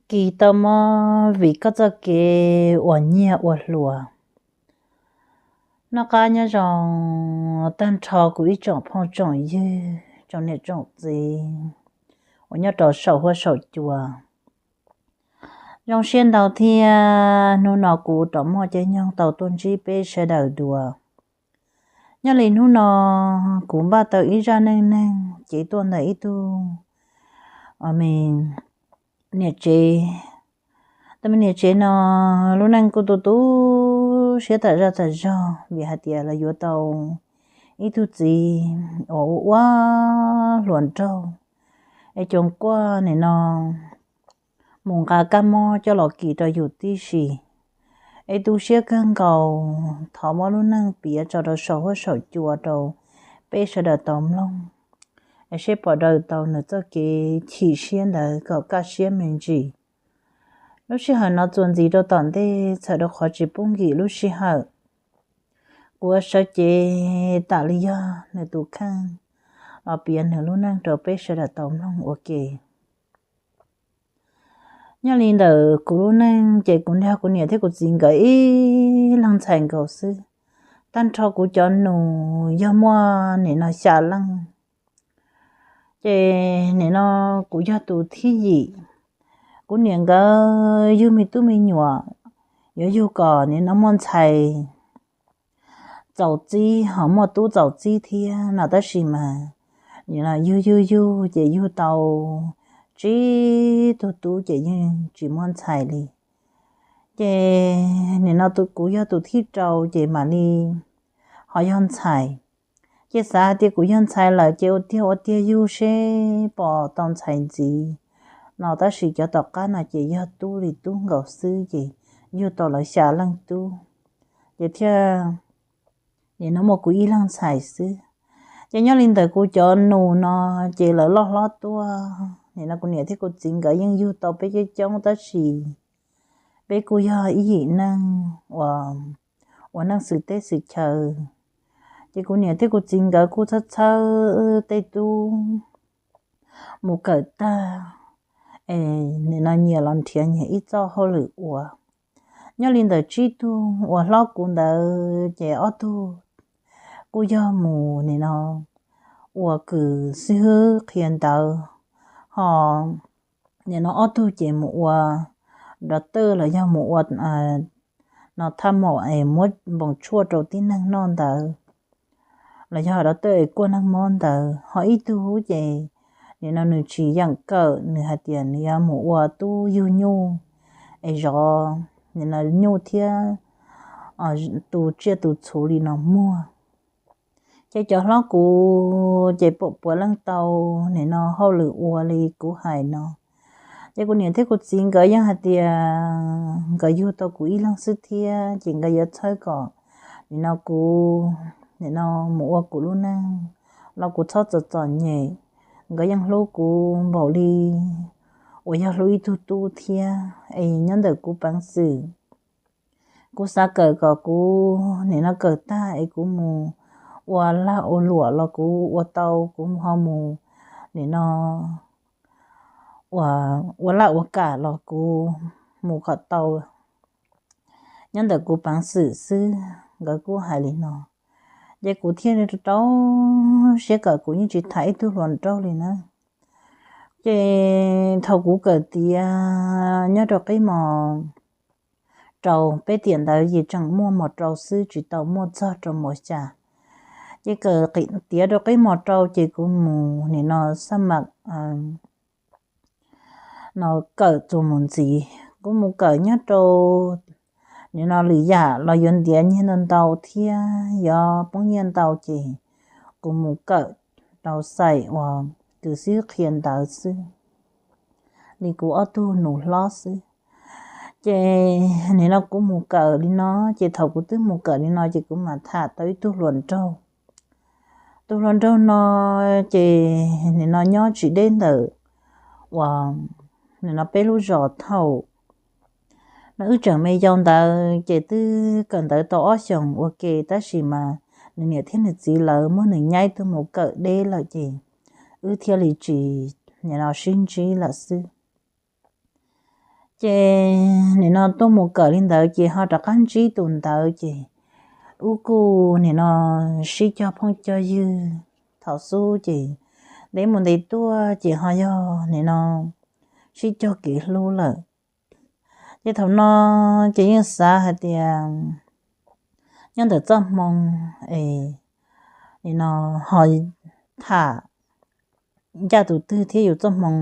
Kis tau mob vim koj txoj kev uas nyiag ua hluas. Noj qab nyob zoo tag nrho kuv ib tsoom phooj tsoom ywg, tsoom niam tsoom txiv uas nyob rau saum huab saum cua. Zoo siab ntau thiab hnub no kuv rov muaj caij nyoog tau tuaj ntsib peb sawv daws dua. Nyob li hnub no kuv npaj tau ib zaj neej neeg cev tuaj ntawm ib tug me niam tsev. Tus me niam tsev no lub neej kuj tu tu siab tas zog tas zog vim hais tias lawv yuav tau ib tug txiv uas ua ua hluas nraug, es coos kuaj nim no mus nqa kab mob coj los kis rau yus tib si. Es tu siab kawg nkaus, thov muab lub neej piav tso rau saum huab saum cua rau peb sawv daws tau mloog, es seb pom daws tau nws txoj kev chim siab ntawd kom kaj siab me ntsis. Lub sij hawm no txuas ntxiv rau tom ntej txhawm rau qhov tsis pub nkim lub sij hawm, kuv ua sawv cev tam li yog nws tus kheej los piav nws lub neej rau peb sawv daws tau mloog ua ke. Nyob li ntawm kuv lub neej ces kuv nrog kuv niam thiab kuv txiv nkawd ib leeg ntxhais nkaus xwb. Tag nrho kuv cov nus yog muaj nim no xya leej, ces nim no kuv yog tus thib yim. Kuv niam nkawd yug me tub me nyuam yuav yug kom nim no muaj ntxhais txaus txib ho muaj tub txaus txib thiab no, tab sis mas nim no yug yug yug ces yug tau tsib tug tub ces yeej tsis muaj ntxhais li. Ces nim no kuv yog tus thib rau ces mam li ho yog ntxhais. Ces xav hais tias kuv yog ntxhais lawm ces ua tiag ua tiag yug seb pom tau ntxhais ntxiv no, tab sis cov tom qab no ces yog tub li tub nkaus xwb ces yug tau lawv xya leej tub, ces thiaj nim no muaj kuv ib leeg ntxhais xwb. Ces nyob li ntawm kuv cov nus no ces lawv loj hlob tuaj, nim no kuv niam thiab kuv txiv nkawd yeej yug tau peb coob coob tab sis peb kuj yog ib yim neeg uas ua neej xwm teb xwm chaw. Ces kuv niam thiab kuv txiv nkawd kuj txhawb txhawb tej tub mus kawm tag, es nim no nyias los nrhiav nyias ib txoj hauj lwm ua. Nyob li ntawm tsib tug uas hlob kuv ntawd ces ob tug kuj yog mus nim no ua kws xib hwb qhia ntawv, ho nim no ob tug ces mus ua doctor los yog mus ua no thaj maum es muab npoos tshuaj rau tib neeg noj ntawd, los yog doctor es kuaj neeg mob ntawd. Ho ib tug ces nim no nws tsis yeem kawm, nws hais tias nws yuav mus ua tub yug nyuj es zov nim no nyuj thiab tu tsiaj tu txhu li no muag. Ces cov hlob kuv ces pom puav leej tau nim no hauj lwm ua li kuv hais no. Ces kuv niam thiab kuv txiv nkawd yeej hais tias nkawd yug tau kuv ib leeg xwb thiab ces nkawd yuav txhawb kom nim no kuv nim no mus ua kuv lub neej los kuv txhob txom txom nyem. Nkawd yeej hlub kuv npaum li uas yog hlub ib tug tub thiab. Es nyob ntawm kuv peev xwm, kuv xav kawm kom kuv nim no kawm tag es kuv mus ua lag ua luam los kuv ua tau, kuv ho mus nim no ua lag ua kam los kuv mus kom tau. Nyob ntawm kuv peev xwm xwb, nkawd kuj hais li no. Ces kuv thiaj li rau siab kom kuv yeej tsis tham ib tug hluas nraug li na. Ces thaum kuv kawm tiav nyob rau qib mos rau, peb tiam ntawd ces tseem muaj mos rau xwb tsis tau muaj txog rau mos xya. Ces kawm tiav rau qib mos rau ces kuv mus nim no xab mam no kawm txuas mus ntxiv. Kuv mus kawm nyob rau nim no lwm yam los yuav ntiav nyiaj ntau ntau thiab yuav poob nyiaj ntau ces kuv mus kawm rau xais uas kws xib qhia ntawv xwb li kuv ob tug nus hlob xwb. Ces nim no kuv mus kawm li no, ces thaum kuv twb mus kawm li no ces kuv mam tham tau ib tug hluas nraug. Tus hluas nraug no ces nim no nyob tsis deb ntawm uas nim no peb lub zos thaum no wb tseem me yau ntawd ces twb kawm ntawv tau ob xyoos ua ke tab sis mas nws niam thiab nws txiv lawv muab nws nyaib tuaj mus kawm deb lawm ces wb thiaj li tsis nim no sib ntsib lawm xwb. Ces nim no tuaj mus kawm li ntawd ces ho rov qab ntsib tus ntawd ces wb kuj nim no sib cog phooj cog ywg. Thaum xub ces ntev mus ntev tuaj ces ho yog nim no sib cog kev hlub lawm. Ces thaum no ces yeej xav hais tias nyob ntawm txoj hmoo es nim no ho tham ncaj tus twg thiab yus txoj hmoo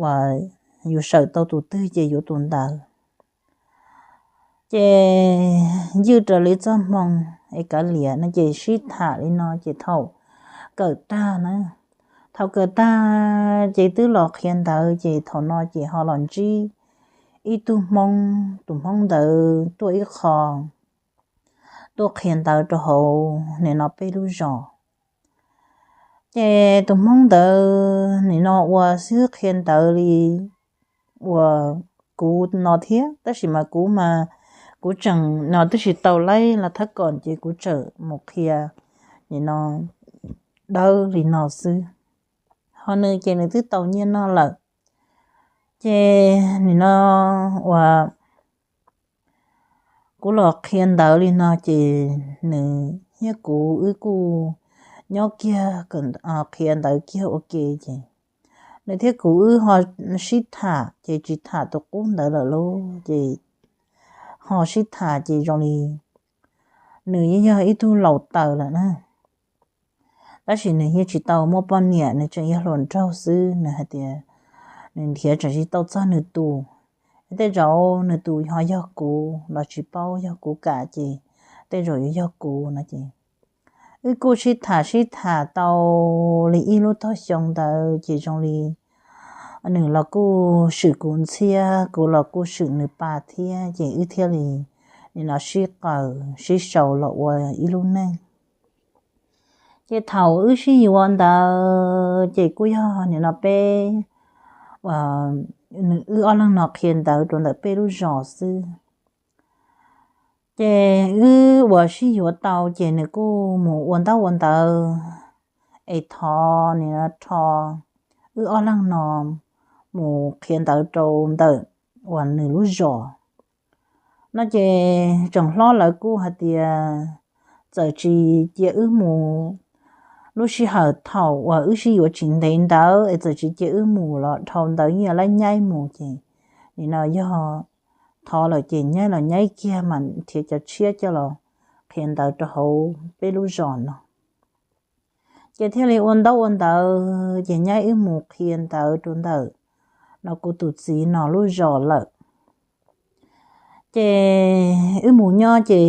uas yus sawm tau tus twg ces yuav tus ntawd. Ces ywj raws li txoj hmoo es kav liam no ces sib tham li no ces thaum kawm tag na, thaum kawm tag ces twb los qhia ntawv ces thaum no ces ho los ntsib ib tug Hmoob, tus Hmoob ntawd tuaj ib qho tuaj qhia ntawv rau hauv nim no peb lub zos. Ces tus Hmoob ntawd nim no ua xib hwb qhia ntawv li uas kuv no thiab, tab sis mas kuv mas kuv tseem no twb tsis tau laib los thab kom ces kuv tseem mus qhia nim no dawb li no xwb. Ho nws ces nws twb tau nyiaj noj lawm. Ces nim no uas kuv los qhia ntawv li no ces nws thiab kuv wb kuj nyob kiag qhia ntawv kiag ua ke ces nws thiab kuv wb ho sib tham ces tsis tham tus qub ntawd lawm lauj. Ces ho sib tham ces zoo li nws yeej yog ib tug laus taws lawm na, tab sis nws yeej tsis tau muaj poj niam, nws tseem yog hluas nraug xwb. Nws hais tias nws nrhiav tseem tsis tau txog nws tus, tej zaum nws tus ho yog kuv los tsis paub, yog kuv kam ces tej zaum yuav yog kuv no ces wb kuj sib tham sib tham tau li ib lub tog xyoo ntawd ces zoo li nws los kuj swm kuv ntxhiab, kuv los kuj swm nws pa thiab ces wb thiaj li nim no sib qawm sib sau los ua ib lub neej. Ces thaum wb sib yuav ntawd ces kuj yog nim no peb, nws wb ob leeg no qhia ntawv rau ntawm peb lub zos xwb. Ces wb uas sib yuav tau ces nws kuj mus ua ntaub ua ntawv es thov nim no rho wb ob leeg no mus qhia ntawv rau ntawm uas nws lub zos no ces tsoom hlob lawv kuj hais tias txawm tsis cia wb mus lub sij hawm thaum uas wb sib yuav tsis ntev ntawd es txawm tsis cia wb mus los dhau ntawd yeej yuav laib nyaib mus ces nim no yog thov lawm ces nyaib los nyaib kiag mas nrhiav cov tshiab coj los qhia ntawv rau hauv peb lub zos no. Ces thiaj li ua ntaub ua ntawv ces nyaib wb mus qhia ntawv rau ntawm no kuv tus txiv no lub zos lawm. Ces wb mus nyob ces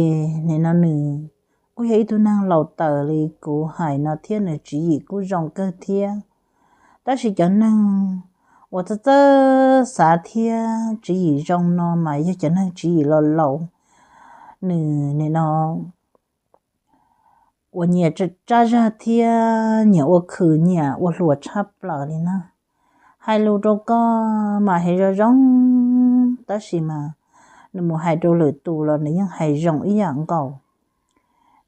nim no nws kuj yog ib tug neeg laus taws li kuv hais no thiab nws tswv yim kuj zoo kawg thiab. Tab sis cov neeg uas txawj txawj xav thiab tswv yim zoo no mas yog cov neeg tswv yim laus laus, nws nim no uas nyiam tsab zag thiab nyiam ua khwm nyiam ua hluas tshaj plaws li na. Hais lus rau koj mas hais zoo zoo, tab sis mas nws mus hais rau lwm tus los nws yeej hais zoo ib yam nkaus.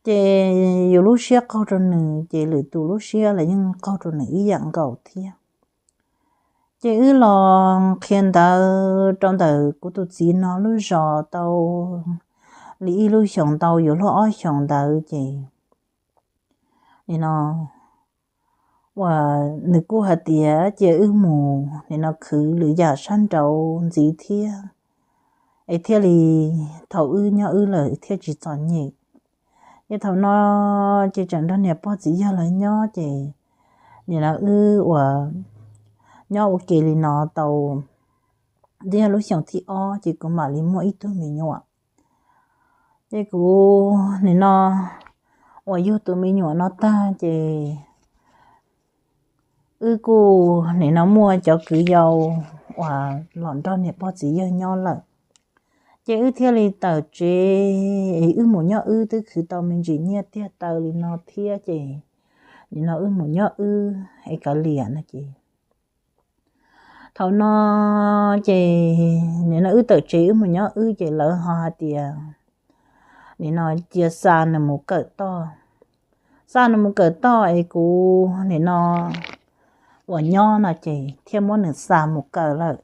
Ces yus lub siab qaug rau nws ces lwm tus lub siab los yeej qaug rau nws ib yam nkaus thiab. Ces wb los qhia ntawv rau ntawm kuv tus txiv no lub zos tau li ib lub xyoos ntau yuav luag ob xyoos ntawd ces nim no uas nws kuj hais tias cia wb mus nim no khwv lwm yam sab nraud ntxiv thiab, es thiaj li thaum wb nyob wb lawm thiaj tsis txom nyem. Ces thaum no ces tseem nrog niam pog txiv yawg lawv nyob ces nim no wb uas nyob ua ke li no tau twb yog lub xyoos thib ob ces kuv mam li muaj ib tug me nyuam. Ces kuv nim no uas yug tus me nyuam no tag ces wb kuj nim no muaj cov kwv yau uas los nrog niam pog txiv yawg nyob lawm. Ces wb thiaj li tawm tsev, wb mus nyob wb twb khwv tau me ntsis nyiaj tiag taw li no thiab ces nim no wb mus nyob wb es kav liam no ces thaum no ces nim no wb tawm tsev wb mus nyob wb ces lawv ho hais tias nim no cia xa nws mus kawm toj, xa nws mus kawm toj es kuv nim no uas nyob no ces thiaj muab nws xa mus kawm lawm.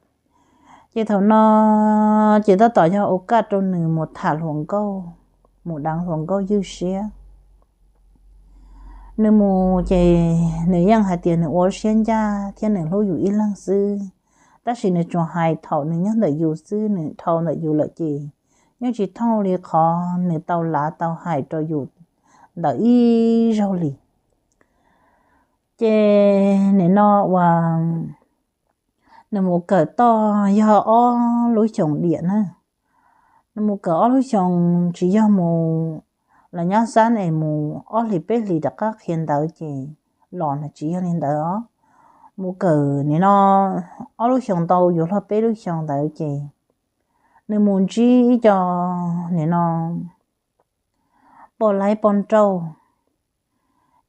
Ces thaum no ces tab tom yog ua kaj rau nws mus tham hluas nkauj, mus deev hluas nkauj ywj siab. Nws mus ces nws yeej hais tias nws ua siab ncaj thiab nws hlub yus ib leeg xwb, tab sis nws tsuas hais thaum nws nyob ntawm yus xwb, nws dhau ntawm yus lawm ces yeej tsis thooj li qhov nws tau lav tau hais rau yus ntawm ib zaug li. Ces nim no uas nws mus kawm toj yog ob lub xyoos diam na. Nws mus kawm ob lub xyoos tsis yog mus los nyab xab es mus ob hlis peb hlis rov qab qhia ntawv ces los no, tsis yog li ntawd os. Mus kawm nim no ob lub xyoos tau yuav luag peb lub xyoos ntawd ces nws mus ntsib ib co nim no poj laib poj nrauj.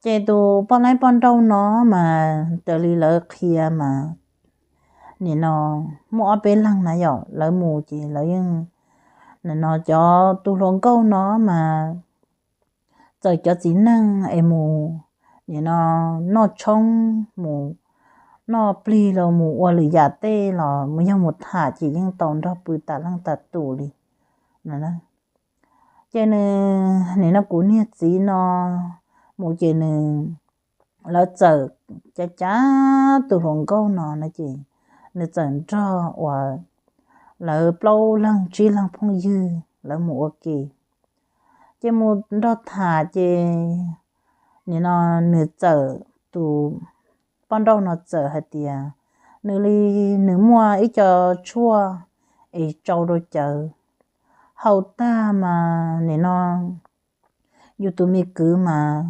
Ces tus poj laib poj nrauj no mas raws li lawv qhia mas nim no muaj ob peb leeg na yom, lawv mus ces lawv yeej, nim no cov tus hluas nkauj no mas txawm cov txiv neej es mus nim no noj tshoob, mus noj plig los mus ua lwm yam tej los mus yog mus tham ces yeej tau nrog pw tas leej tas tus li no. Ces nws, nim no kuv niag txiv no mus ces nws, lawv txawm cav cav tus hluas nkauj no no ces nws txawm nrog uas lawv plaub leeg tsib leeg phooj ywg lawv mus ua ke. Ces mus nrog tham ces nim no nws txawm, tus poj nrauj no txawm hais tias nws li, nws muaj ib co tshuaj es tsau rau cawv, haus tag mas nim no yus tus me kwv mas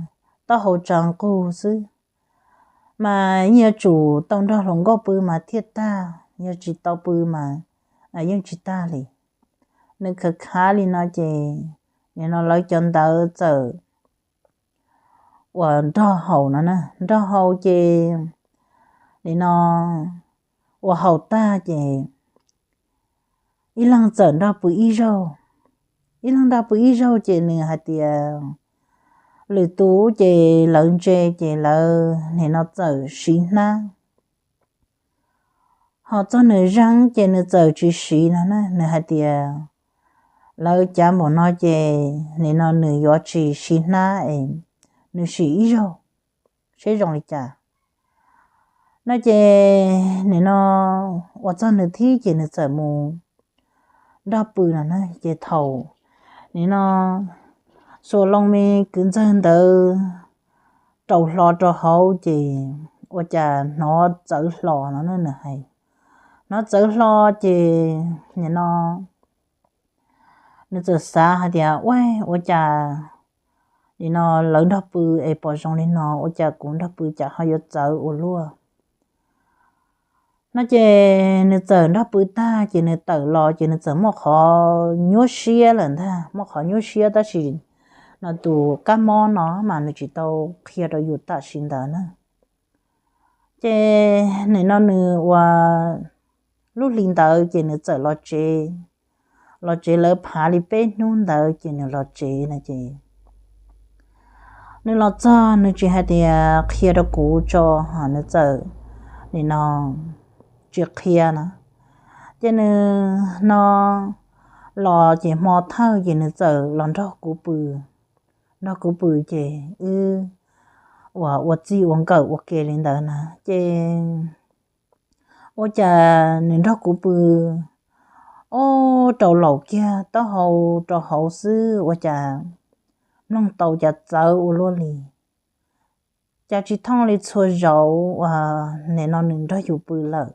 taub hau tsa nqug xwb, mas yeej yuav tsum tau nrog hluas nkauj pw mas thiaj tag, yog tsis tau pw mas yeej tsis tag li. Nws khav khav li no ces nim no lawv cov ntawd txawm uas nrog haus no na, nrog haus ces nim no uas haus tag ces ib leeg txawm nrog pw ib zaug, ib leeg nrog pw ib zaug ces nws hais tias lwm tus ces lawv ntse ces lawv nim no txawm siv hnab. Ho txog nws zeeb ces nws txawm tsis siv no na, nws hais tias lawv cav npaum no ces nim no nws yuav tsis siv hnab es nws sim ib zaug seb zoo li cas no ces nim no uas txog nws thib ces nws txawm mus nrog pw no na. Ces thaum nim no xuas loo me kwv ntxawg ntawd rau hlo rau hauv ces ua cas hnov txawv hlo no na, nws hais hnov txawv hlo ces nim no nws txawm xav hais tias ua, ua cas nim no lawv nrog pw es pom zoo li no, ua cas kuv nrog pw cas ho yuav txawv ua luaj no ces nws txawm nrog pw tag ces nws tawm los ces nws txawm muaj qhov nyuaj siab lawm ntag, muaj qhov nyuaj siab tab sis no tus kab mob no mas nws tsis tau qhia rau yus tam sim ntawd na. Ces nim no nws ua lub hli ntawd ces nws txawm los tsev, los tsev lawv phav li peb hnub ntawd ces nws los tsev no ces nws los txog nws tsis hais tias qhia rau kuv tso, nws txawm nim no tsis qhia na. Ces nws no los ces hmo thawj ces nws txawm los nrog kuv pw, nrog kuv pw ces wb ua, ua txij ua nkawm ua ke li ntawd na ces ua cas nws nrog kuv pw ob rau laus kiag taub hau rau hauv xwb ua cas mloog tau cas txawv ua luaj li, cas tsis thooj li txhua zaus uas nim no nws nrog yus pw lawm.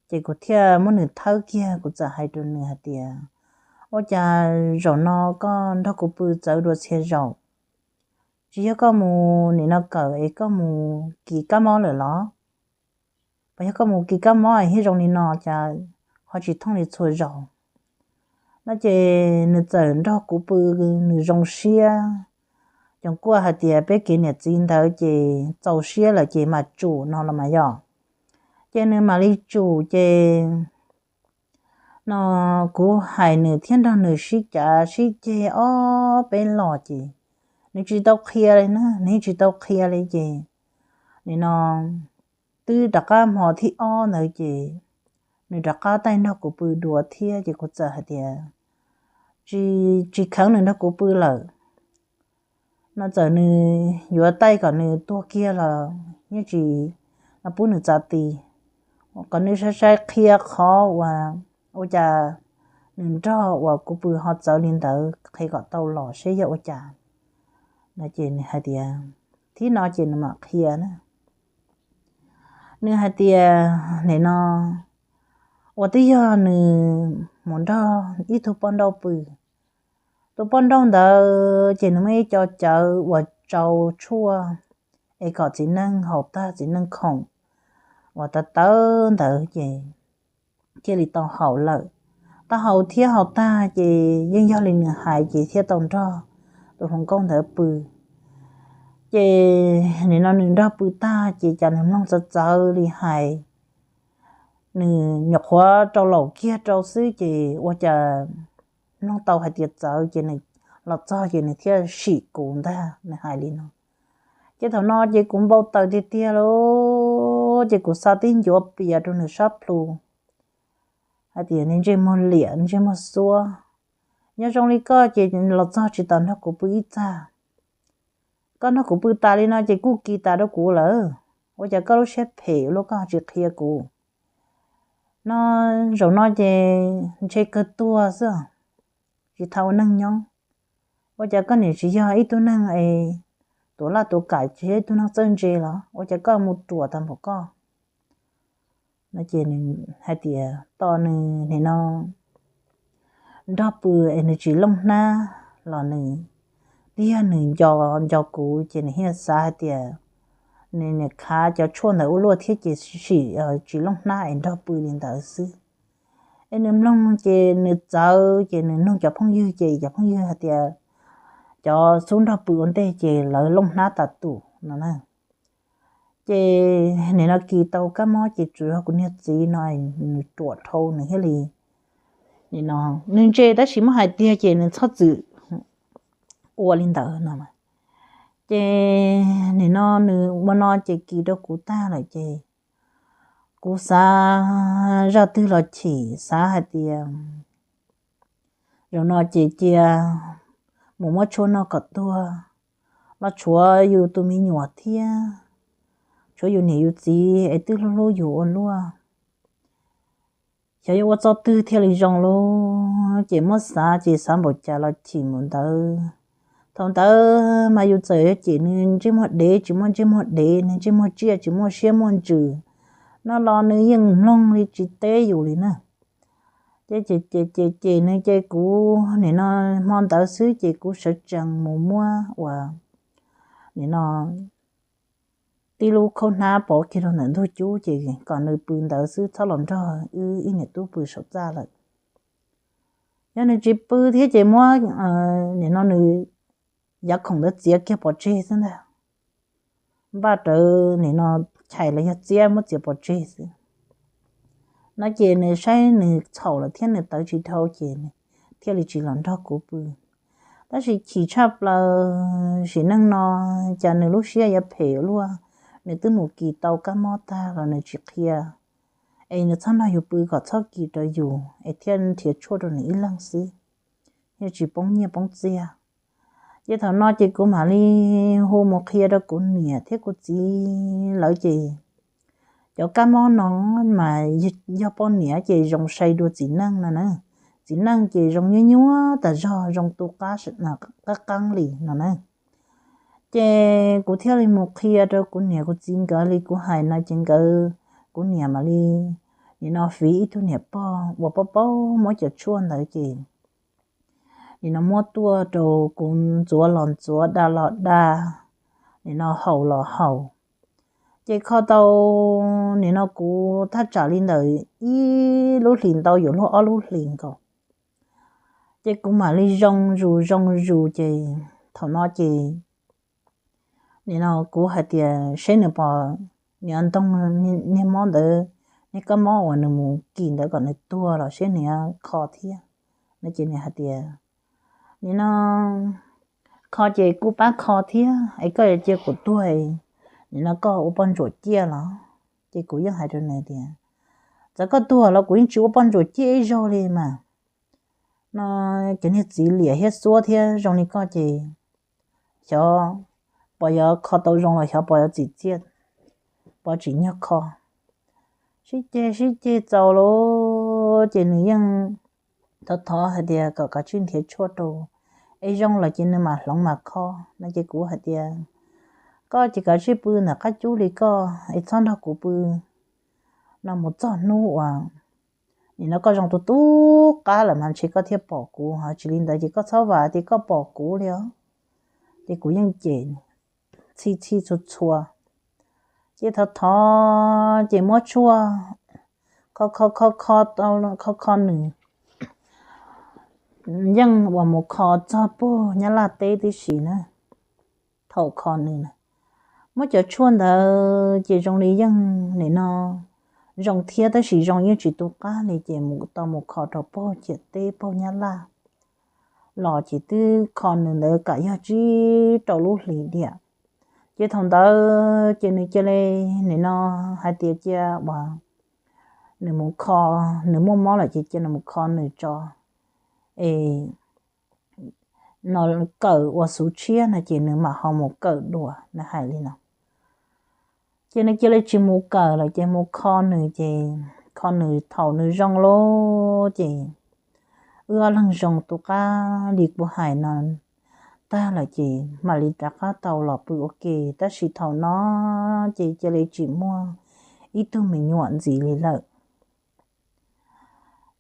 Ces kuv thiaj muab nws thawb kiag, kuv txawm hais rau nws hais tias ua cas zaum no koj nrog kuv pw txawv dua txhia zaus? Tsis yog koj mus nim no kawm es koj mus kis kab mob lawm los? Puas yog koj mus kis kab mob es thiaj zoo li no cas ho tsis thooj li txhua zaus no ces nws txawm nrog kuv pw, nws zoo siab. Cov kuaj hais tias peb kev niam txiv ntawd ces txaus siab lawm ces mam tsum no los mas yog. Ces nws mam li tsum ces no kuv hais nws thiab nrog nws sib cav sib ceg ob peb los ces nws tsis tau qhia li na, nws tsis tau qhia li ces nim no twb rov qab hmo thib ob ntawd ces nws rov qab taij nrog kuv pw dua thiab ces kuv txawm hais tias, tsis, tsis kheev nws nrog kuv pw lawm no, txawm nws yuav taij kom nws tuag kiag los yeej tsis, no pub nws txav ti, kom nws sai sai qhia qhov uas ua cas nws nrog uas kuv pw ho txawv li ntawd, qhia kom tau los seb yog ua cas no. Ces nws hais tias, thib no ces nws mam qhia na. Nws hais tias, nim no uas twb yog nws mus nrog ib tug poj nrauj pw. Tus poj nrauj ntawd ces nws muaj ib co cawv uas tsau tshuaj es kom txiv neej haus tag, txiv neej khoom uas tawv tawv ntawd ces thiaj li tau haus lawm. Tau haus thiab haus tag ces yeej yog li nws hais ces thiaj tau nrog tus hluas nkauj ntawd pw. Ces nim no nws nrog pw tag ces cas nws mloog txawv txawv li hais, nws nyuam qhuav rau laum kiag rau xwb ces ua cas mloog tau hais tias txawv ces nws los txog ces nws thiaj sim kuv ntag, nws hais li no. Ces thaum no ces kuv npau taws tiag tiag lauj, ces kuv xa tib ncuav pias rau nws sab plhu hais tias, nws ntsej muag liam, ntsej muag xuab, nyob zoo li koj ces los txog tsis tau nrog kuv pw ib txaj. Koj nrog kuv pw tas li no ces kuj kis tas rau kuv lawm. Ua cas koj lub siab phem luaj koj tsis qhia kuv? No zaum no ces ntshe kawg tuag xwb, tsis tau ua neej nyob. Ua cas koj niam tsis yog ib tug neeg es tuav laj tuav kam, tsis yog ib tug neeg txawj ntse los ua cas koj mus ruam tag npaum koj? No ces nws hais tias tos nws nim no nrog pw es nws tsis looj hnab los nws, tiag nws nco nco kuv ces nws thiaj xav hais tias nws niam khav cov tshuaj ntawd ua luaj thiab ces sim tsis looj hnab es nrog pw li ntawd xwb. Es nws mloog ces nws txawv ces nws nug cov phooj ywg ces cov phooj ywg hais tias cov xub nrog pw ua ntej ces lawv looj hnab tas tus no na. Ces nim no kis tau kab mob ces tsuas yog kuv niag txiv no nws ruam dhau nws thiaj li, nim no nws ntse tab sis muab hais tiag ces nws txhob txwm ua li ntawd no. Ces nim no nws ua no ces kis rau kuv tag lawm ces kuv xav zaj twg los chim, xav hais tias zaum no ces cia mus muab tshuaj noj kom tuag los tshuav yus tus me nyuam thiab tshuav yus niam yus txiv es twb hlub hlub yus ua luaj. Xyov yuav ua txoj twg thiaj li zoo lauj, ces muab xav ces xav npaum cas los chim mus ntawd. Thaum ntawd mas yus txawm yog cem nws ntsej muag dev tsis muaj ntsej muag dev, nws ntsej muag tsiaj tsis muaj siab muaj ntsws no los nws yeej mloog li tsis teb yus li na. Ces ces ces ces ces nws ces kuv nim no hmo ntawd xwb ces kuv sawv tsees mus muab uas nim no tib lub khaub hnab pov kiag rau ntawm ntug cub ces kom nws pw ntawd xwb, txhob los nrog wb ib niam tub pw saum txaj lawm. Yog nws tsis pw thiab ces muab nim no nws yav khoom ntawd txiav kiag pov tseg xwb ntag. Npaj rawv nim no chais los yog txiab muab txiav pov tseg xwb. No ces nws saib nws txhaum lawm thiab nws tawv tsis dhau ces nws thiaj li tsis los nrog kuv pw. Tab sis chim tshaj plaws sim neej no cas nws lub siab yuav phem luaj, nws twb mus kis tau kab mob tag los nws tsis qhia, es nws txhob nrog yus pw kom txhob kis rau yus es thiaj nrhiav tshuaj rau nws ib leeg xwb, thiaj tsis poob nyiaj poob txiaj. Ces thaum no ces kuv mam li hu mus qhia rau kuv niam thiab kuv txiv lawv ces cov kab mob no mas yog poj niam ces zoo sai dua txiv neej no na. Txiv neej ces zoo nyuab nyuab tas zog, zoo tu qab qab qeeb li no na. Ces kuv thiaj li mus qhia rau kuv niam kuv txiv nkawd li kuv hais no ces nkawd, kuv niam mam li nim no fiv ib tug niam pog uas paub paub muab cov tshuaj ntawd ces nim no muab tuaj rau kuv ntxuav los ntxuav, da los da, nim no haus los haus. Ces kho tau nim no kuv thaj tsam li ntawm ib lub hlis ntau yuav luag ob lub hlis nkaus. Ces kuv mam li zoo zus zoo zus ces thaum no ces nim no kuv hais tias seb nws pom niag ntoo, niag mob ntawd, niag kab mob uas nws mus kis ntawd kom nws tuag los seb nws kho thiab no ces nws hais tias nim no kho ces kuj pab kho thiab es koj yuav cia kuv tuag, nim no koj ua poj ntsuam ciaj los? Ces kuv yeej hais rau nws tias Txawm koj tuag los kuv yeej tsis ua poj ntsuam ciaj ib zaug li mas. No ces niag txiv liam thiab xuab thiab zoo li koj ces xyov pom yuav kho tau zoo los xyov pom yuav txim txiaj, pom tsis nyog kho. Sib ceg sib ceg txaus lawm ces nws yeej thov thov hais tias kom kav tsij nrhiav tshuaj rau es zoo lawm ces nws mam hloov mas kho no ces kuv hais tias koj ces kav tsij pw ntawm qab cub li koj es txhob nrog kuv pw no mus txog hnub uas nim no koj zoo tus tub qab lawm mas ntshe koj thiaj pom kuv, ho tsis li ntawd ces koj txhob vam tias koj pom kuv li os. Ces kuv yeej cem txhij txhij txhua txhua, ces thov thov ces muab tshuaj kho kho kho kho nws, yeej uas mus kho txog puag Nyab Laj teb tib si na. Thaum kho nws na, muab cov tshuaj ntawd ces zoo li yeej nim no zoo thiab tab sis zoo yeej tsis tu qab li ces tau mus kho rau puag ciam teb puag Nyab Laj los ces twb kho nws ntawd kam yog tsib rau lub hlis diam. Ces thaum ntawd ces nws cia li nim no hais tias cia uas nws mus kho, nws muaj mob lawm ces cia nws mus kho nws tso es no kawm ua xuv tshiab no ces nws mam ho mus kawm dua, nws hais li no. Ces nws cia li tsis mus kawm lawm ces mus kho nws ces kho nws thaum nws zoo lawm ces wb ob leeg zoo tu qab li kuv hais no tag lawm ces mam li rov qab tau los pw ua ke, tab sis thaum no ces cia li tsis muaj ib tug me nyuam ntxiv li lawm.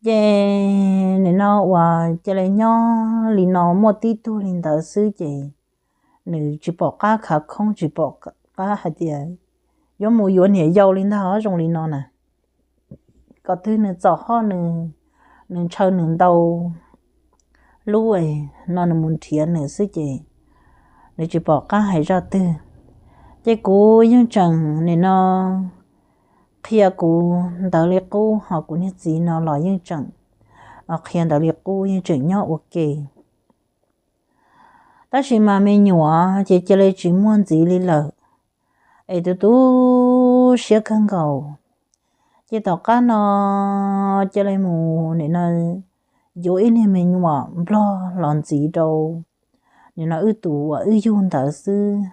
Ces nim no uas cia li nyob li no muaj tib tug li ntawd xwb ces nws tsis pom qab khav khoob, tsis pom qab hais tias yuav mus yuav niam yau li ntag, zoo li no na. Kom twg nws txom hoj, nws ntshaw nws ntau lub no nws mus nrhiav nws xwb ces nws tsis pom qab hais zaj twg. Ces kuv yeej tseem nim no qhia kuv ntawd li qub, ho kuv niag txiv no los yeej tseem qhia ntawd li qub, yeej tseem nyob ua ke. Tab sis mas me nyuam ces cia li tsis muaj ntxiv li lawm, es tu tu siab kawg nkaus. Ces tom qab no cia li mus nim no yuav ib niag me nyuam nplog los ntxiv rau nim no wb tus uas wb yug ntawd xwb,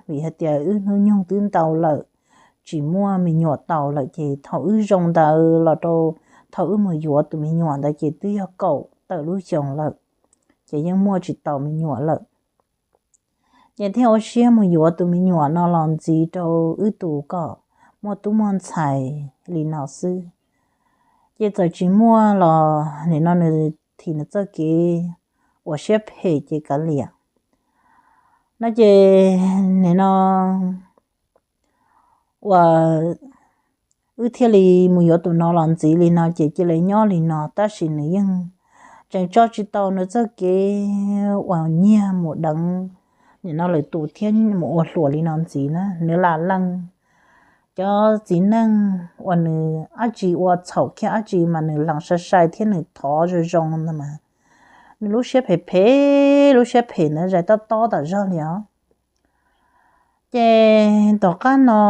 vim hais tias wb hnub nyoog twb ntau lawm, tsis muaj me nyuam tau lawm ces thaum wb zoo ntawd los rau thaum wb mus yuav tus me nyuam ntawd ces twb yog kaum tawm lub xyoo lawm, ces yeej muaj tsis tau me nyuam lawm. Ces thiaj ua siab mus yuav tus me nyuam no los ntxiv rau wb tus kom muaj tub muaj ntxhais li no xwb. Ces txawm tsis muaj los nim no nws thim nws txoj kev uas siab phem ces kav liam no ces nim no uas wb thiaj li mus yuav tus no los ntxiv li no ces cia li nyob li no, tab sis nws yeej tseem tso tsis tau nws txoj kev uas nyiag mus deev nim no lwm tus thiab mus ua hluas li no ntxiv na. Nws lam lees cov txiv neej uas nws dab tsi ua txhaum kiag dab tsi mas nws lees sai sai thiab nws thov zoo zoo ntag mas nws lub siab phem phem, lub siab phem ntawd zais tob tob tam zog li os. Ces tom qab no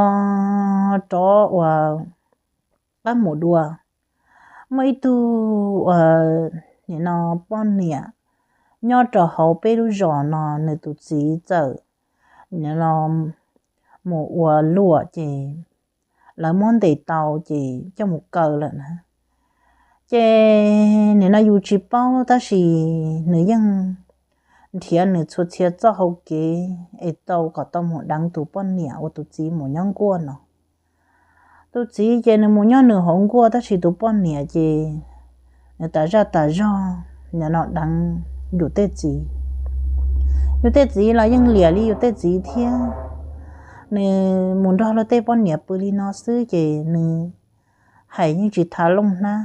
rov uas qab mus dua, muaj ib tug uas nim no poj niam nyob rau hauv peb lub zos no nws tus txiv txawm nim no mus ua luam ces lawv muab ntes tau ces coj mus kaw lawm na. Ces nim no yus tsis paub tab sis nws yeej nrhiav nws txhua txhia txoj hau kev es tau kom tau mus deev tus poj niam uas tus txiv mus nyob nkuaj no. Tus txiv ces nws mus nyob nws hauv nkuaj tab sis tus poj niam ces nws tas zaj tas zog nim no deev yus tej txiv. Yus tej txiv los yeej liam li yus tej txiv thiab. Nws mus nrog luag tej poj niam pw li no xwb ces nws hais yeej tsis tha looj hnab,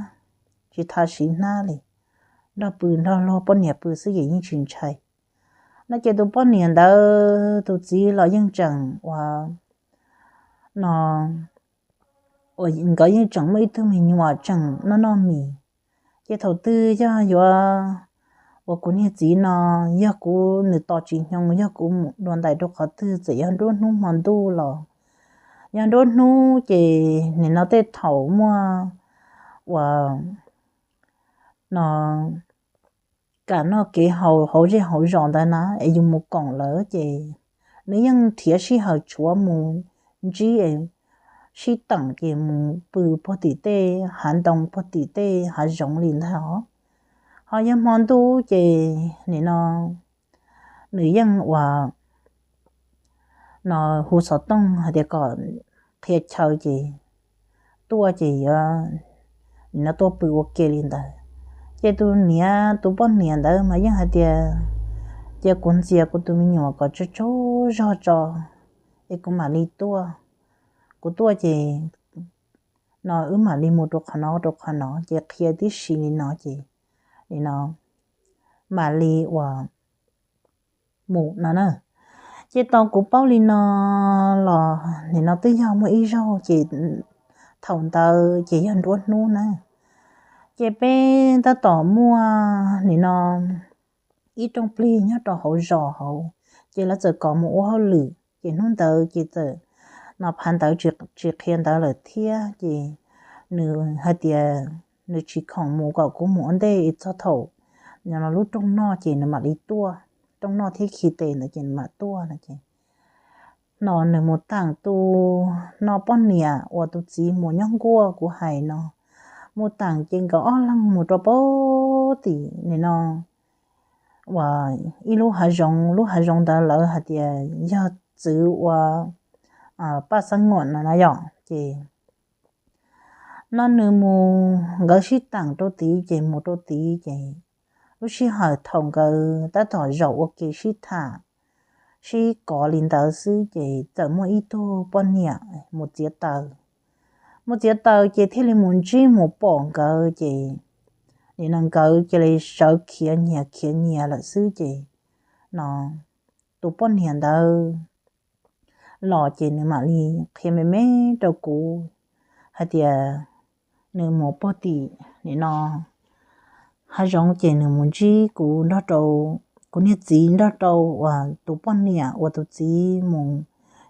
tsis tha siv hnab li, nrog pw nrog luag poj niam pw xwb ces yeej tsis ntshai. No ces tus poj niam ntawd tus txiv los yeej tseem uas no uas nkawd yeej tseem muaj ib tug me nyuam tseem noj noj mis. Ces thaum twg yog yuav uas kuv niag txiv no, yog kuv nws tos tsis hnyoo, yog kuv mus dua ntais rau qhov twg txawm yog nruab hnub hmo ntuj los yog nruab hnub ces nim no tej thaum muaj uas no kam noj kev haus hauv zej hauv zos ntawd na es yus mus koom lawv ces nws yeej nrhiav sij hawm tshuav mus ntsib sib teem ces mus pw puag tim tej hav ntoo puag tim tej hav zoov li ntag os. Ho yog hmo ntuj ces nim no nws yeej uas no hu xov tooj hais tias kom qhia chaw ces tuaj ces yuav nim no tuaj pw ua ke li ntawd. Ces tus niam tus poj niam ntawd mas yeej hais tias cia kuv ntxias kuv tus me nyuam kom tsaug tsaug zog tso es kuv mam li tuaj. Kuv tuaj ces no wb mam li mus rau qhov no rau qhov no ces qhia tib si li no ces nim no mam li uas mus no na. Ces tau kuv paub li no los nim no twb yog muaj ib zaug ces thaum ntawd ces yog nruab hnub na. Ces peb tab tom muaj nim no ib rooj plig nyob rau hauv zos hauv, ces lawv txawm kov mus ua hauj lwm ces hnub ntawd ces txawm no phav ntawd tsis qhia ntawd lawm thiab ces nws hais tias nws tsis khoom mus kom kuv mus ua ntej es txog thaum no lub rooj noj ces nws mam li tuaj, rooj noj thiab khi tes ntawd ces nws mam tuaj no ces no nws mus teem tus no poj niam uas tus txiv mus nyob nkuaj kuv hais no, mus teem ces nkawd ob leeg mus rau puag tim nim no uas ib lub hav zoov, lub hav zoov ntawd lawv hais tias yog txwv ua paj xab nguam no na yom ces no nws mus nkawd sib teem rau tid ces mus rau tid ces lub sij hawm thaum nkawd tab tom zaum ua ke sib tham sib kov li ntawd xwb ces txawm muaj ib tug poj niam mus txiav taws. Mus txiav taws ces thiaj li mus ntsib mus pom nkawd ces nim no nkawd cia li sawv khiav nyias khiav nyias lawm xwb ces no tus poj niam ntawd los ces nws mam li qhia me me rau kuv hais tias nws mus puag tim nim no hav zoov ces nws mus ntsib kuv nrog rau kuv niag txiv nrog rau uas tus poj niam uas tus txiv mus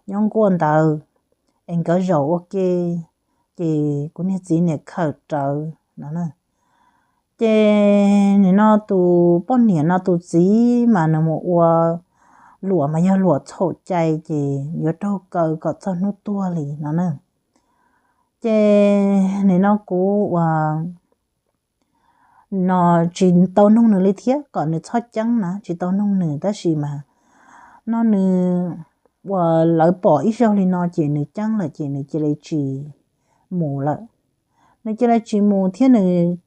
nyob nkuaj ntawd es nkawd zaum ua ke ces kuv niag txiv niam khawm rawv no. Ces nim no tus poj niam no tus txiv mas nws mus ua luam mas yog luam txhaum cai ces yuav raug kaw kom txog hnub tuag li no na. Ces nim no kuv uas no tsis tau nug nws li thiab kom nws txhob ceeb na, tsis tau nug nws tab sis mas no nws uas lawv pom ib zaug li no ces nws ceeb lawm ces nws cia li tsis mus lawm. Nws cia li tsis mus thiab nws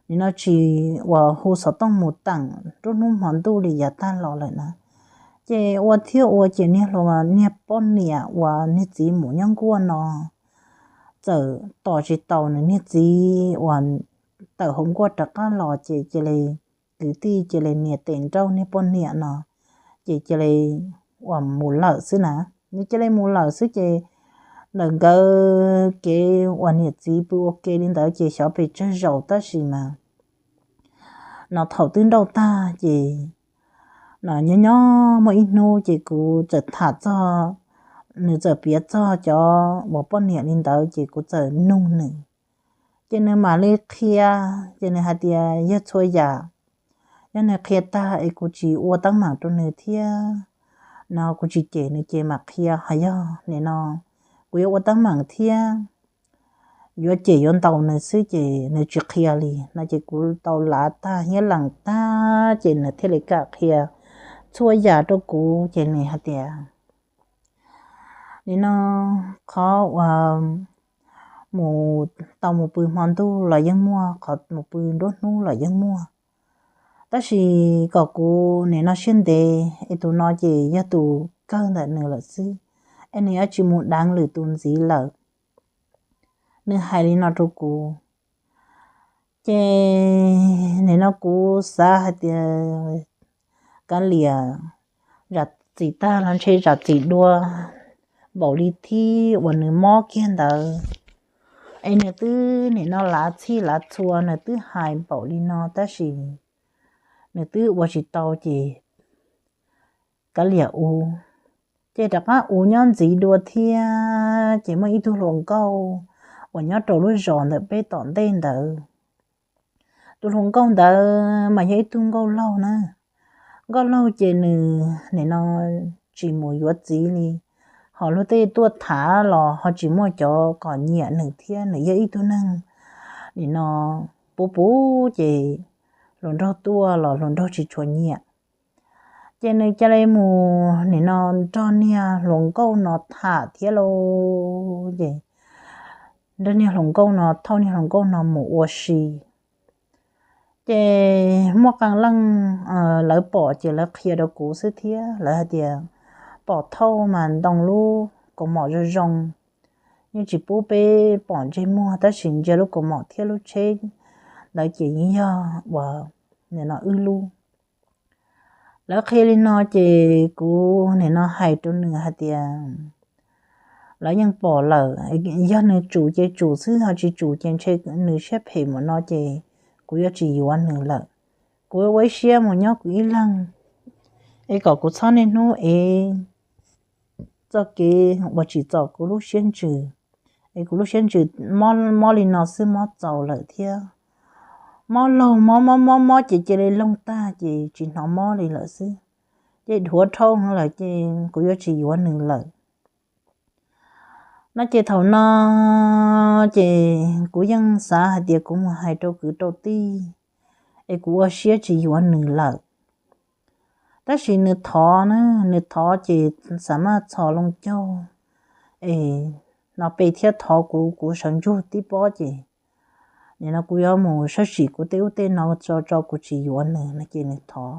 nim no tsis uas hu xov tooj mus teem nruab hnub hmo ntuj li yav tag los lawm na. Ces ua thiab ua ces niag hluas niag poj niam uas niag txiv mus nyob nkuaj no txawm tos tsis taus nws niag txiv uas tawm hauv nkuaj rov qab los ces cia li kwv tij cia li nias tes nrauj niag poj niam no ces cia li uas mus lawm xwb na. Nws cia li mus lawm xwb ces ntawm nkawd kev uas niam txiv pw ua ke li ntawd ces xyov pes tsawg zaus tab sis mas no thaum twb nrauj tag ces no nyob nyob muaj ib hnub ces kuv txawm tham txog, nws txawm piav txog cov uas poj niam li ntawd ces kuv txawm nug nws. Ces nws mam li qhia, ces nws hais tias yog txhua yam, yog nws qhia tag es kuv tsis ua teeb meem rau nws thiab no kuv tsis cem nws ces mam qhia, ho yog nim no kuv yuav ua teeb meem thiab yuav cem yuav ntaus nws xwb ces nws tsis qhia li no ces kuv tau lav tag hiab lees tag ces nws thiaj li kam qhia txhua yam rau kuv ces nws hais tias nim no qhov uas mus tau mus pw hmo ntuj los yeej muaj, qhov mus pw nruab hnub los yeej muaj, tab sis kom kuv nim no siab ntev es tus no ces yog tus kawg ntawm nws lawm xwb, es nws yuav tsis mus deev lwm tus ntxiv lawm. Nws hais li no rau kuv, ces nim no kuv xav hais tias kav liam, zam txim tag los ntshe zam txim dua npaum li thib uas nws mob kiag ntawd, es nws twb nim no lav txhij lav txhua nws twb hais npaum li no tab sis nws twb ua tsis tau ces kav liam ua, ces rov qab ua nyob ntxiv dua thiab ces muaj ib tug hluas nkauj uas nyob rau lub zos ntawm peb tom ntej ntawd. Tus hluas nkauj ntawd mas yog ib tug nkauj laug na. Nkauj laug ces nws nim no tsis mus yuav txiv li, ho luag tej tuaj tham los ho tsis muaj cov kom nyiam nws thiab, nws yog ib tug neeg nim no puv puv ces hluas nraug tuaj los hluas nraug tsis tshua nyiam. Ces nws cia li mus nim no nrog niag hluas nkauj no tham thiab lauj. Ces nrog niag hluas nkauj no, thauj niag hluas nkauj no mus ua si. Ces muaj qee leej lawv pom ces lawv qhia rau kuv xwb thiab, lawv hais tias pom thauj mas ntoo lub kaus mom zoo zoo, yeej tsis pub peb pom ntsej muag, tab sis ntsia lub kaus mom thiab lub tsheb ntawd ces yeej yog uas nim no wb lub. Lawv qhia li no ces kuv nim no hais rau nws hais tias lawv yeej pom lawm, yog nws tsum ces tsum xwb, ho tsis tsum ces ntshe nws siab phem mus no ces kuv yuav tsis yuav nws lawm. Kuv ua ib siab mus nyob kuv ib leeg, es kom kuv txhob niaj hnub ev txoj kev uas tsim txom kuv lub siab ntsws. Es kuv lub siab ntsws mob li no xwb mob txaus lawm thiab. Mob laug mob mob mob mob ces cia li loog tag ces tsis hnov mob li lawm xwb. Ces dhuav dhau lawm ces kuv yuav tsis yuav nws lawm no. Ces thaum no ces kuv yeej xav hais tias kuv mus hais rau kwv rau tij, es kuv ua siab tsis yuav nws lawm. Tab sis nws thov na, nws thov ces xam maj txhos loo caug, es no pe thiab thov kuv, kuv sawv ntsug tib pob ces nim no kuv yuav mus sawb sim kuv tej ub tej no tso tso kuv tsis yuav nws no ces nws thov.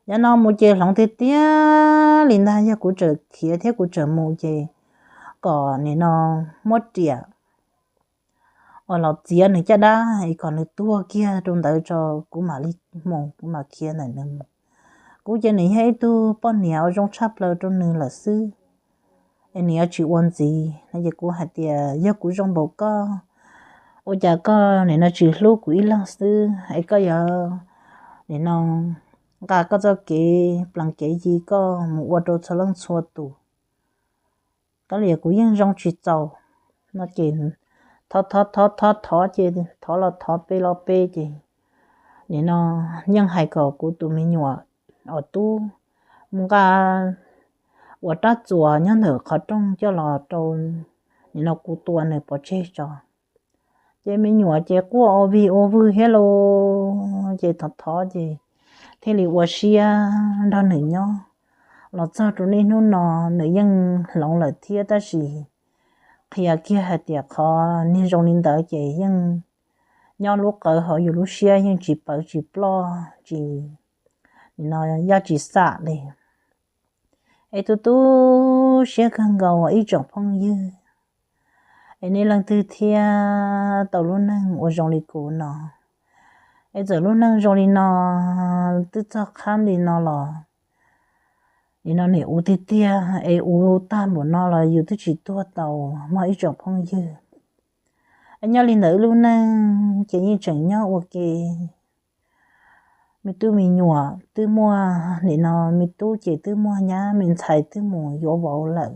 Yav no mus ces hloov tiag tiag li ntag, yog kuv tseem khiav thiab kuv tseem mus ces kom nim no muab riam uas los txiav nws caj dab es kom nws tuag kiag rau ntawd tso kuv mam li mus, kuv mam khiav ntawm nws mus. Kuv ces nws yog ib tug poj niam uas zoo tshaj plaws rau nws lawm xwb, es nws yuav tsis ua ntxiv no ces kuv hais tias yog kuv zoo npaum koj, ua cas koj nim no tsis hlub kuv ib leeg xwb es koj yuav nim no nqa koj txoj kev plees kev yi koj mus ua rau txhua leej txhua tus. Koj li kuv yeej zoo tsis txaus no ces thov thov thov thov thov ces thov los thov pe los pe ces nim no yeej hais kom kuv tus me nyuam uas tub mus nqa ua rab txuas nyob ntawm qhov rooj coj los rau nim no kuv tua nws pov tseg tso. Ces me nyuam ces quaj ua vig ua vwg thiab lauj, ces thov thov ces thiaj li ua siab nrog nws nyob. Los txog rau niaj hnub no nws yeej hloov lawm thiab, tab sis qhia kiag hais tias qhov niag zoo li ntawd ces yeej nyob lub qawv hauv yus lub siab yeej tsis pawv tsis ploj tsis, nim no yaj tsis xam li. Es tu tu siab kawg nkaus ib tsoom phooj ywg, es nej leej twg thiab tau lub neej uas zoo li kuv no, es txawm lub neej zoo li no twb txog qhab li no los, nim no nim ua tiag tiag es ua tag npaum no los yus twb tsis tuag tau mog ib tsoom phooj ywg. Es nyob li ntawd wb lub neej ces yeej tseem nyob ua ke. Me tub me nyuam twb muaj, nim no me tub ces twb muaj nyab, me ntxhais twb mus yuav vauv lawm.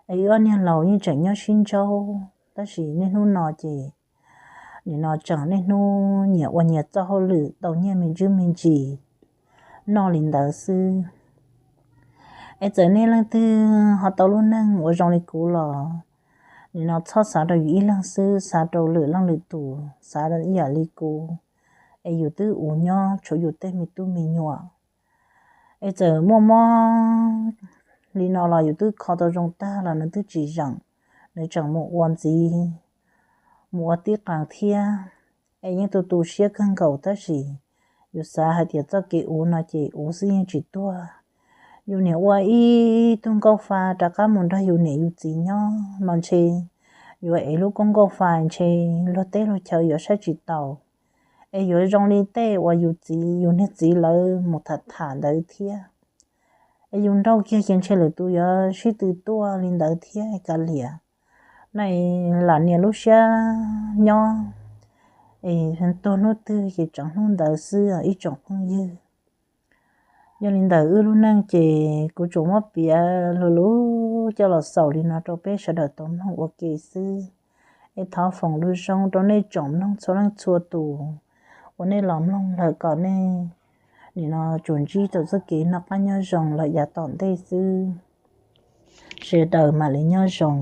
Es wb ob niag laus yeej tseem nyob sib ntsauj, tab sis niaj hnub no ces nim no tseem niaj hnub nyias ua nyias txoj hauj lwm tau nyiaj me ntsis me ntsis noj li ntawd xwb. Es txawm nej leej twg ho tau lub neej uas zoo li kuv los, nim no txhob xav rau yus ib leeg xwb, xav rau lwm leej lwm tus, xav ib yam li kuv, es yus twb ua nyob tshuav yus tej me tub me nyuam. Es txawm muaj mob li no los yus twb kho tau zoo tag los nws twb tsis zeem, nws tseem mus ua ntxiv, mus ua tib qees thiab. Es yeej tu tu siab kawg nkaus tab sis yus xav hais tias txoj kev ua no ces ua xwb yeej tsis tuag. Yus niam ua ib tug nkauj fa rov qab mus nrog yus niam yus txiv nyob mas ntshe yuav ev lub koob nkauj fa ntshe luag teb luag chaw yuav saib tsis taus. Es yuav zoo li tej uas yus txiv yus niag txiv lawv mus tham tham ntawd thiab. Es yus nrauj kiag ces ntshe lwm tus yuav sib tw tuaj li ntawd thiab kav liam. No lam nias lub siab nyob, es tuag hnub twg ces tseem hnub ntawd xwb ib tsoom phooj ywg. Yog li ntawd wb lub neej ces kuv tsuas muab piav lus lus coj los xaus li no rau peb sawv daws tau mloog ua ke xwb. Es thov foom lus zoo rau nej tsoom mloog txhua leej txhua tus uas nej los mloog lawm kom nej nim no tsuas ntsib tau txoj kev noj qab nyob zoo lawm yav tom ntej xwb. Sawv daws mam li nyob zoo.